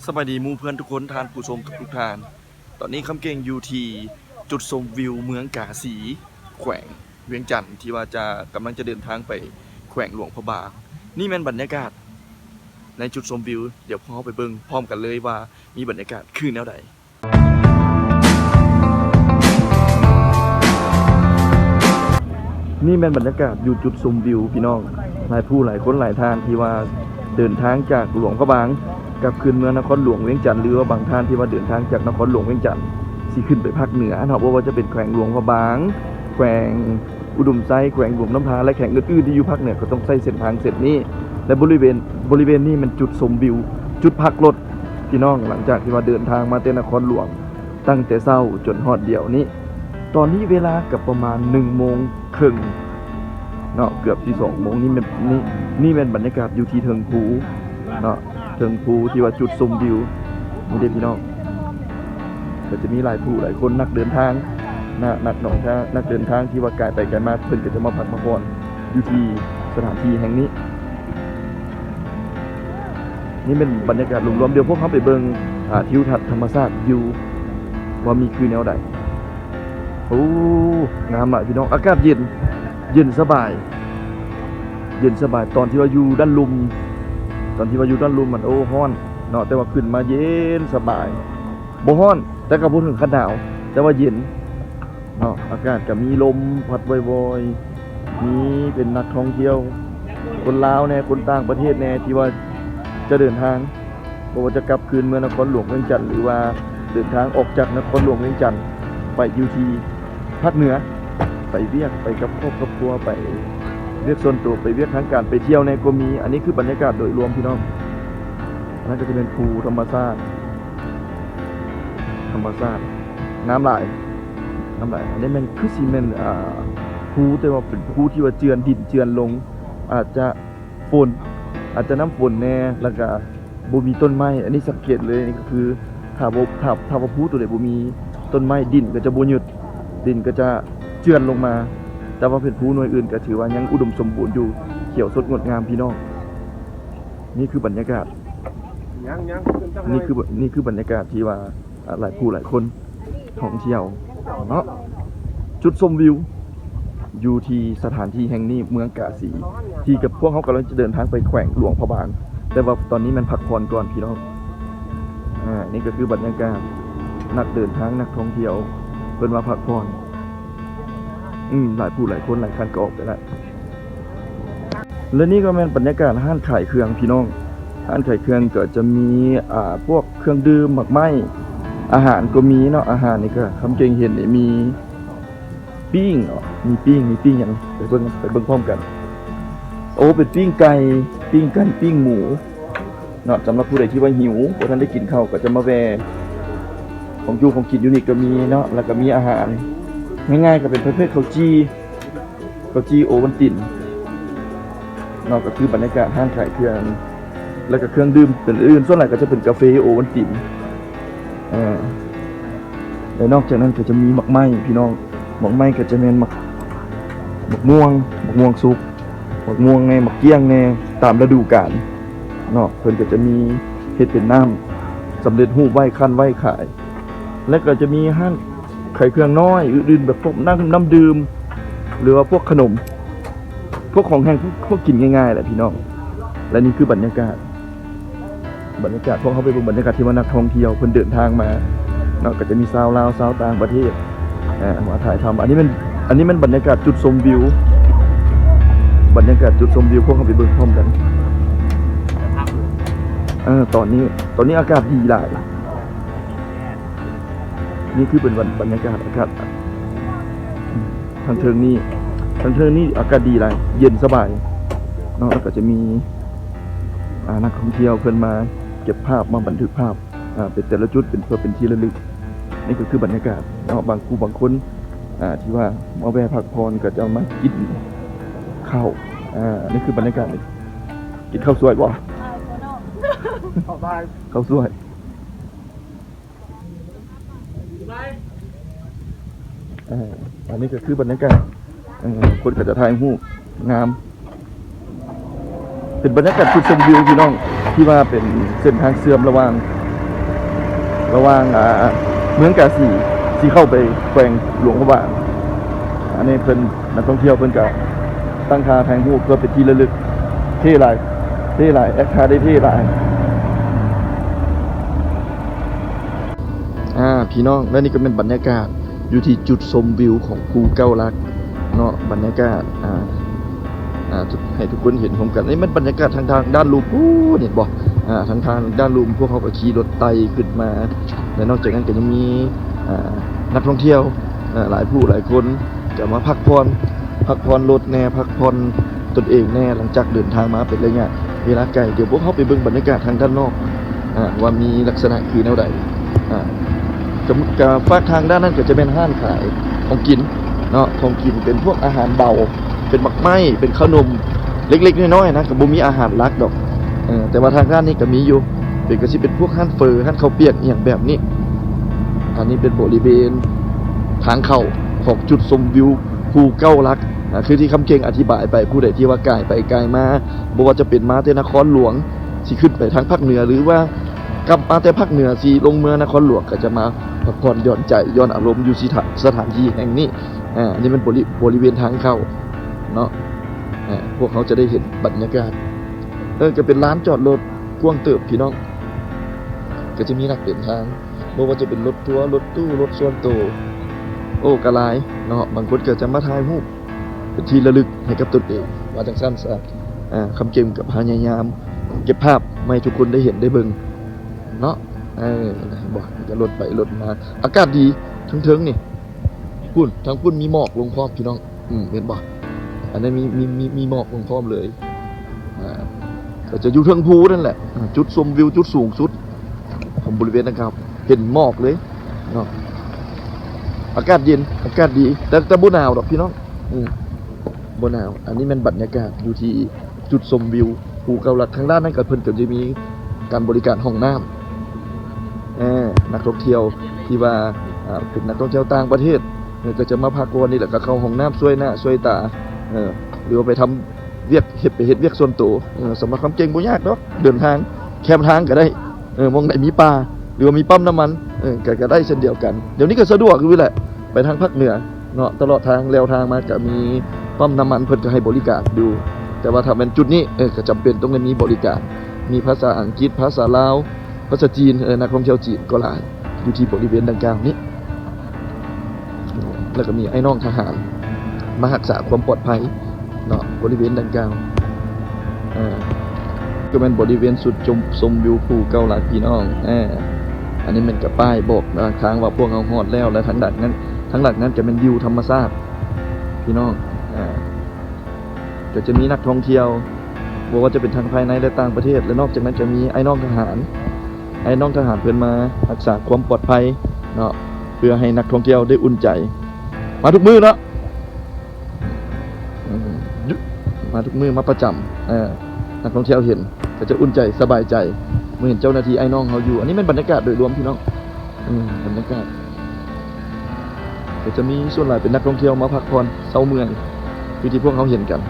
ສະບາຍດີໝູ່ເພື່ອນທຸກຄົນ ທ່ານຜູ້ຊົມທຸກໆທ່ານ. ຕອນນີ້ຄຳເກັ່ງຢູ່ທີ່ຈຸດຊົມວິວເມືອງກາສີ ແຂວງວຽງຈັນ ທີ່ວ່າຈະ ກຳລັງຈະເດີນທາງໄປແຂວງຫຼວງພະບາງ. ນີ້ແມ່ນບັນຍາກາດໃນຈຸດຊົມວິວ, ດຽວພວກເຮົາໄປເບິ່ງພ້ອມກັນເລີຍວ່າມີບັນຍາກາດຄືແນວໃດ. ນີ້ແມ່ນບັນຍາກາດຢູ່ຈຸດຊົມວິວພີ່ນ້ອງ, ຫຼາຍຜູ້ຫຼາຍຄົນຫຼາຍທ່ານທີ່ວ່າເດີນທາງຈາກຫຼວງພະບາງກັບຄືນເມືອງນະຄອນຫຼວງວຽງຈັນ ຫຼືວ່າບາງທ່ານທີ່ວ່າເດີນທາງຈາກນະຄອນຫຼວງວຽງຈັນຊິຂຶ້ນໄປພາກເໜືອເນາະ, ບໍ່ວ່າຈະເປັນແຂວງຫຼວງພະບາງ, ແຂວງອຸດົມໄຊ, ແຂວງຫຼວງນ້ຳທາ ແລະ ແຂວງອື່ນໆທີ່ຢູ່ພາກເໜືອ ກໍຕ້ອງໃຊ້ເສັ້ນທາງເສັ້ນນີ້ ແລະ ບໍລິເວນ ບໍລິເວນນີ້ແມ່ນຈຸດຊົມວິວ ຈຸດພັກລົດ ພີ່ນ້ອງ, ຫຼັງຈາກທີ່ວ່າເດີນທາງມາແຕ່ນະຄອນຫຼວງຕັ້ງແຕ່ເຊົ້າຈົນຮອດດຽວນີ້, ຕອນນີ້ເວລາກໍປະມານໜຶ່ງໂມງເຄິ່ງເນາະ, ເກືອບຊິສອງໂມງ. ນີ້ແມ່ນ ນີ້ ນີ້ແມ່ນບັນຍາກາດຢູ່ທີ່ເທິງພູເນາະ, ເທິງພູທີ່ວ່າຈຸດຊົມວິວນີ້ເດ້ພີ່ນ້ອງ. ກໍຈະມີຫຼາຍຜູ້ຫຼາຍຄົນ ນັກເດີນທາງນະ ນັກທ່ອງທ່ຽວ ນັກເດີນທາງທີ່ວ່າກາຍໄປກາຍມາ ເພິ່ນກໍຈະມາພັກມາຜ່ອນຢູ່ທີ່ສະຖານທີ່ແຫ່ງນີ້. ນີ້ແມ່ນບັນຍາກາດລວມໆ, ດຽວພວກເຮົາໄປເບິ່ງ ອາ ທິວທັດທຳມະຊາດຢູ່ວ່າມີຄືແນວໃດ. ໂອ້ ງາມຫຼາຍພີ່ນ້ອງ, ອາກາດເຢັນ ເຢັນສະບາຍ ເຢັນສະບາຍ. ຕອນທີ່ວ່າຢູ່ດ້ານລຸ່ມ ຕອນທີ່ວ່າຢູ່ດ້ານລຸ່ມມັນ ໂອ້ ຮ້ອນເນາະ, ແຕ່ວ່າຂຶ້ນມາເຢັນສະບາຍ ບໍ່ຮ້ອນ ແຕ່ກໍບໍ່ເຖິງຂັ້ນໜາວ ແຕ່ວ່າເຢັນເນາະ. ອາກາດກໍມີລົມພັດວອຍໆ, ມີເປັນນັກທ່ອງທ່ຽວ ຄົນລາວແດ່ ຄົນຕ່າງປະເທດແດ່ ທີ່ວ່າຈະເດີນທາງ ບໍ່ວ່າຈະກັບຄືນເມືອງນະຄອນຫຼວງວຽງຈັນ ຫຼືວ່າເດີນທາງອອກຈາກນະຄອນຫຼວງວຽງຈັນໄປຢູ່ທີ່ພາກເໜືອ, ໄປວຽກ ໄປກັບຄອບກັບຄົວ ໄປວຽກສ່ວນຕົວ ໄປວຽກທາງການ ໄປທ່ຽວແດ່ກໍມີ. ອັນນີ້ຄືບັນຍາກາດໂດຍລວມພີ່ນ້ອງ. ອັນນັ້ນກໍຈະເປັນພູທຳມະຊາດ ທຳມະຊາດ ງາມຫຼາຍ ງາມຫຼາຍ. ອັນນີ້ແມ່ນ ຄືຊິແມ່ນ ອ່າ ພູ ແຕ່ວ່າເປັນພູທີ່ວ່າເຈື່ອນດິນເຈື່ອນລົງ, ອາດຈະຝົນ ອາດຈະນ້ຳຝົນແດ່ ແລ້ວກະບໍ່ມີຕົ້ນໄມ້. ອັນນີ້ສັງເກດເລີຍ, ນີ້ກໍຄືຖ້າບໍ່ ຖ້າ ຖ້າວ່າພູໂຕໃດບໍ່ມີຕົ້ນໄມ້ ດິນກໍຈະບໍ່ຫຍືດ, ດິນກໍຈະເຈື່ອນລົງມາ. ແຕ່ວ່າເປັນພູໜ່ວຍອື່ນກໍຖືວ່າຍັງອຸດົມສົມບູນຢູ່, ຂຽວສົດງົດງາມພີ່ນ້ອງ. ນີ້ຄືບັນຍາກາດ ຍັງ ຍັງ ນີ້ຄື ນີ້ຄືບັນຍາກາດທີ່ວ່າ ອ່າ ຫຼາຍຜູ້ຫຼາຍຄົນທ່ອງທ່ຽວເນາະ. ຈຸດຊົມວິວຢູ່ທີ່ສະຖານທີ່ແຫ່ງນີ້ ເມືອງກາສີ ທີ່ກັບພວກເຮົາກຳລັງຈະເດີນທາງໄປແຂວງຫຼວງພະບາງ, ແຕ່ວ່າຕອນນີ້ແມ່ນພັກຜ່ອນກ່ອນພີ່ນ້ອງ. ອາ ນີ້ກໍຄືບັນຍາກາດນັກເດີນທາງ ນັກທ່ອງທ່ຽວເພິ່ນມາພັກຜ່ອນ. ອືມ ຫຼາຍຜູ້ຫຼາຍຄົນຫຼາຍຄັນກໍອອກໄປລະ. ແລະນີ້ກໍແມ່ນບັນຍາກາດຮ້ານຂາຍເຄື່ອງພີ່ນ້ອງ, ຮ້ານຂາຍເຄື່ອງກໍຈະມີ ອ່າ ພວກເຄື່ອງດື່ມ ໝາກໄມ້ ອາຫານກໍມີເນາະ. ອາຫານນີ້ກໍຄຳເກັ່ງເຫັນນີ້ມີປີ້ງເນາະ, ມີປີ້ງ ມີປີ້ງຫຍັງ ໄປເບິ່ງ ໄປເບິ່ງພ້ອມກັນ. ໂອ້ ເປັນປີ້ງໄກ່ ປີ້ງໄກ່ ປີ້ງໝູເນາະ. ສຳລັບຜູ້ໃດທີ່ວ່າຫິວ ບໍ່ທັນໄດ້ກິນເຂົ້າ ກໍຈະມາແວ່ຂອງຢູ່ຂອງກິນຢູ່ນີ້ກໍມີເນາະ. ແລ້ວກໍມີອາຫານງ່າຍໆ ກໍເປັນປະເພດເຂົ້າຈີ່ ເຂົ້າຈີ່ໂອວັນຕິນເນາະ, ກໍຄືບັນຍາກາດຮ້ານຂາຍເຄື່ອງ ແລ້ວກໍເຄື່ອງດື່ມເປັນອື່ນ, ສ່ວນຫຼາຍກໍຈະເປັນກາເຟໂອວັນຕິນ. ເອີ ແລະນອກຈາກນັ້ນກໍຈະມີໝາກໄມ້ພີ່ນ້ອງ, ໝາກໄມ້ກໍຈະແມ່ນໝາກ ໝາກມ່ວງ ໝາກມ່ວງສຸກ ໝາກມ່ວງແດ່ ໝາກກ້ຽງແດ່ ຕາມລະດູການເນາະ. ເພິ່ນກໍຈະມີເຮັດເປັນນ້ຳສຳເລັດຮູບໄວ້ ຄັ້ນໄວ້ຂາຍ. ແລ້ວກໍຈະມີຮ້ານຂາຍເຄື່ອງນ້ອຍອື່ນໆ ແບບພວກນ້ຳ ນ້ຳດື່ມ ຫຼືວ່າພວກຂະໜົມ ພວກຂອງແຫ້ງ ພວກ ພວກກິນງ່າຍໆແຫຼະພີ່ນ້ອງ. ແລະນີ້ຄືບັນຍາກາດ ບັນຍາກາດ ພວກເຮົາໄປເບິ່ງບັນຍາກາດທີ່ວ່ານັກທ່ອງທ່ຽວເພິ່ນເດີນທາງມາເນາະ, ກໍຈະມີຊາວລາວ ຊາວຕ່າງປະເທດ ເອີ ມາຖ່າຍທຳ. ອັນນີ້ແມ່ນ ອັນນີ້ແມ່ນບັນຍາກາດຈຸດຊົມວິວ ບັນຍາກາດຈຸດຊົມວິວ ພວກເຮົາໄປເບິ່ງພ້ອມກັນ. ເອີ ຕອນນີ້ ຕອນນີ້ອາກາດດີຫຼາຍ. ນີ້ຄືເປັນບັນ ບັນຍາກາດອາກາດທາງເທິງນີ້, ທາງເທິງນີ້ອາກາດດີຫຼາຍ ເຢັນສະບາຍເນາະ. ແລ້ວກໍຈະມີ ອ່າ ນັກທ່ອງທ່ຽວເພິ່ນມາເກັບພາບ ມາບັນທຶກພາບ ອ່າ ເປັນແຕ່ລະຈຸດ ເປັນ ເພື່ອເປັນທີ່ລະລຶກ. ນີ້ກໍຄືບັນຍາກາດເນາະ, ບາງຜູ້ບາງຄົນ ອ່າ ທີ່ວ່າມາແວ່ພັກຜ່ອນ ກໍຈະມາກິນເຂົ້າ. ອ່າ ນີ້ຄືບັນຍາກາດ ກິນເຂົ້າສວຍບໍ່? ເຂົ້າສວຍ. ເອີ ອັນນີ້ກໍຄືບັນຍາກາດ ເອີ ຄົນກໍຈະຖ່າຍຮູບງາມ. ເປັນບັນຍາກາດຈຸດຊົມວິວພີ່ນ້ອງ ທີ່ວ່າເປັນເສັ້ນທາງເຊື່ອມລະຫວ່າງ ລະຫວ່າງ ອ່າ ເມືອງກາສີ ຊິເຂົ້າໄປແຂວງຫຼວງພະບາງ. ອັນນີ້ເພິ່ນ ນັກທ່ອງທ່ຽວເພິ່ນກະຕັ້ງທ່າຖ່າຍຮູບເພື່ອເປັນທີ່ລະລຶກ. ເທ່ຫຼາຍ ເທ່ຫຼາຍ ແອັກທ່າໄດ້ເທ່ຫຼາຍ. ອ່າ ພີ່ນ້ອງ ແລະນີ້ກໍແມ່ນບັນຍາກາດຢູ່ທີ່ຈຸດຊົມວິວຂອງພູເກົ້າຫຼັກເນາະ. ບັນຍາກາດ ອ່າ ອ່າ ໃຫ້ທຸກຄົນເຫັນພ້ອມກັນ. ນີ້ແມ່ນບັນຍາກາດທາງ ທາງດ້ານລຸ່ມພຸ້ນ ເຫັນບໍ່? ອ່າ ທາງ ທາງດ້ານລຸ່ມ ພວກເຮົາກໍຂີ່ລົດໄຕ່ຂຶ້ນມາ ແລະນອກຈາກນັ້ນກໍຍັງມີ ອ່າ ນັກທ່ອງທ່ຽວ ອ່າ ຫຼາຍຜູ້ຫຼາຍຄົນກໍມາພັກຜ່ອນ ພັກຜ່ອນລົດແດ່ ພັກຜ່ອນຕົນເອງແດ່ ຫຼັງຈາກເດີນທາງມາເປັນໄລຍະເວລາໄກ. ດຽວພວກເຮົາໄປເບິ່ງບັນຍາກາດທາງດ້ານນອກ ອ່າ ວ່າມີລັກສະນະຄືແນວໃດ. ອ່າ ກໍ ກໍຟາກທາງດ້ານນັ້ນກໍຈະແມ່ນຮ້ານຂາຍຂອງກິນເນາະ ຂອງກິນເປັນພວກອາຫານເບົາ ເປັນໝາກໄມ້ ເປັນຂະໜົມເລັກໆນ້ອຍໆນະ ກໍບໍ່ມີອາຫານຫຼັກດອກ. ເອີ ແຕ່ວ່າທາງດ້ານນີ້ກໍມີຢູ່ ເປັນ ກໍຊິເປັນພວກຮ້ານເຝີ ຮ້ານເຂົ້າປຽກ ອີ່ຫຍັງແບບນີ້. ອັນນີ້ເປັນບໍລິເວນທາງເຂົ້າຂອງຈຸດຊົມວິວພູເກົ້າຫຼັກ ອ່າ ຄືທີ່ຄຳເກັ່ງອະທິບາຍໄປ ຜູ້ໃດທີ່ວ່າກາຍໄປກາຍມາ ບໍ່ວ່າຈະເປັນມາແຕ່ນະຄອນຫຼວງ ຊິຂຶ້ນໄປທາງພາກເໜືອ ຫຼືວ່າກັບມາແຕ່ພາກເໜືອ ຊິລົງເມືອນະຄອນຫຼວງ ກໍຈະມາພັກຜ່ອນຢ່ອນໃຈ ຢ່ອນອາລົມຢູ່ທີ່ ສະຖານທີ່ແຫ່ງນີ້. ອ່າ ອັນນີ້ແມ່ນບໍລິ ບໍລິເວນທາງເຂົ້າເນາະ. ອ່າ ພວກເຮົາຈະໄດ້ເຫັນບັນຍາກາດ ເອີ ກໍເປັນລານຈອດລົດກວ້າງເຕີບພີ່ນ້ອງ ກໍຈະມີນັກເດີນທາງ ບໍ່ວ່າຈະເປັນລົດທົວ ລົດຕູ້ ລົດສ່ວນໂຕ ໂອ້ ກໍຫຼາຍເນາະ. ບາງຄົນກໍຈະມາຖ່າຍຮູບເປັນທີ່ລະລຶກໃຫ້ກັບຕົນເອງ ວ່າຈັ່ງຊັ້ນຊະ. ອ່າ ຄຳເກັ່ງກໍພະຍາຍາມເກັບພາບມາໃຫ້ທຸກຄົນໄດ້ເຫັນໄດ້ເບິ່ງເນາະ. ເອີ ເຫັນບໍ່? ກໍລົດໄປລົດມາ ອາກາດດີ ເທິງໆນີ້ ພຸ້ນ ທາງພຸ້ນມີໝອກລົງພ້ອມພີ່ນ້ອງ. ອືມ ເຫັນບໍ່? ອັນນັ້ນມີ ມີ ມີ ມີໝອກລົງພ້ອມເລີຍ. ອ່າ ກໍຈະຢູ່ເທິງພູນັ້ນແຫຼະ ອ່າ ຈຸດຊົມວິວຈຸດສູງສຸດຂອງບໍລິເວນດັ່ງກ່າວ ເຫັນໝອກເລີຍເນາະ. ອາກາດເຢັນ ອາກາດດີ ແຕ່ ແຕ່ບໍ່ໜາວດອກພີ່ນ້ອງ. ອືມ ບໍ່ໜາວ. ອັນນີ້ແມ່ນບັນຍາກາດຢູ່ທີ່ຈຸດຊົມວິວ ພູເກົ້າຫຼັກ. ທາງດ້ານນັ້ນກໍເພິ່ນກໍຈະມີການບໍລິການຫ້ອງນ້ຳ ເອີ ນັກທ່ອງທ່ຽວທີ່ວ່າ ອ່າ ເປັນນັກທ່ອງທ່ຽວຕ່າງປະເທດ ເອີ ກໍຈະມາພັກຜ່ອນນີ້ແຫຼະ ກໍເຂົ້າຫ້ອງນ້ຳຊ່ວຍໜ້າຊ່ວຍຕາ ເອີ ຫຼືວ່າໄປທຳວຽກ ເຮັດ ໄປເຮັດວຽກສ່ວນໂຕ. ເອີ ສຳລັບຄຳເກັ່ງບໍ່ຍາກດອກ ເດີນທາງແຄມທາງກໍໄດ້ ເອີ ໝ່ອງໃດມີປ່າ ຫຼືວ່າມີປ້ຳນ້ຳມັນ ເອີ ກໍ ກໍໄດ້ເຊັ່ນດຽວກັນ. ດຽວນີ້ກໍສະດວກຢູ່ແຫຼະ ໄປທາງພາກເໜືອເນາະ ຕະຫຼອດທາງ ແລວທາງມາກໍມີປ້ຳນ້ຳມັນ ເພິ່ນກໍໃຫ້ບໍລິການຢູ່. ແຕ່ວ່າຖ້າແມ່ນຈຸດນີ້ ເອີ ກໍຈຳເປັນຕ້ອງໄດ້ມີບໍລິການ ມີພາສາອັງກິດ ພາສາລາວ ພາສາຈີນ ເອີ ນັກທ່ອງທ່ຽວຈີນກໍຫຼາຍຢູ່ທີ່ບໍລິເວນດັ່ງກ່າວນີ້. ແລ້ວກໍມີອ້າຍນ້ອງທະຫານມາຮັກສາຄວາມປອດໄພເນາະ ບໍລິເວນດັ່ງກ່າວ. ເອີ ກໍແມ່ນບໍລິເວນຈຸດຊົມ ຊົມວິວພູເກົ້າຫຼັກພີ່ນ້ອງ. ເອີ ອັນນີ້ແມ່ນກະປ້າຍບອກທາງວ່າພວກເຮົາຮອດແລ້ວ ແລະທາງຫຼັງນັ້ນ ທາງຫຼັງນັ້ນກະແມ່ນວິວທຳມະຊາດພີ່ນ້ອງ. ເອີ ກໍຈະມີນັກທ່ອງທ່ຽວ ບໍ່ວ່າຈະເປັນທັງພາຍໃນ ແລະ ຕ່າງປະເທດ ແລະ ນອກຈາກນັ້ນຈະມີອ້າຍນ້ອງທະຫານ ອ້າຍນ້ອງທະຫານເພິ່ນມາຮັກສາຄວາມປອດໄພເນາະ ເພື່ອໃຫ້ນັກທ່ອງທ່ຽວໄດ້ອຸ່ນໃຈ. ມາທຸກມື້ເນາະ ອືມ ມາທຸກມື້ ມາປະຈຳ. ເອີ ນັກທ່ອງທ່ຽວເຫັນກໍຈະອຸ່ນໃຈ ສະບາຍໃຈ ເມື່ອເຫັນເຈົ້າໜ້າທີ່ອ້າຍນ້ອງເຮົາຢູ່. ອັນນີ້ແມ່ນບັນຍາກາດໂດຍລວມພີ່ນ້ອງ. ອືມ ບັນຍາກາດ ກໍຈະມີສ່ວນຫຼາຍເປັນນັກທ່ອງທ່ຽວມາພັກຜ່ອນເຊົາເມື່ອຍ ຄືທີ່ພວກເຮົາເຫັນກັນ.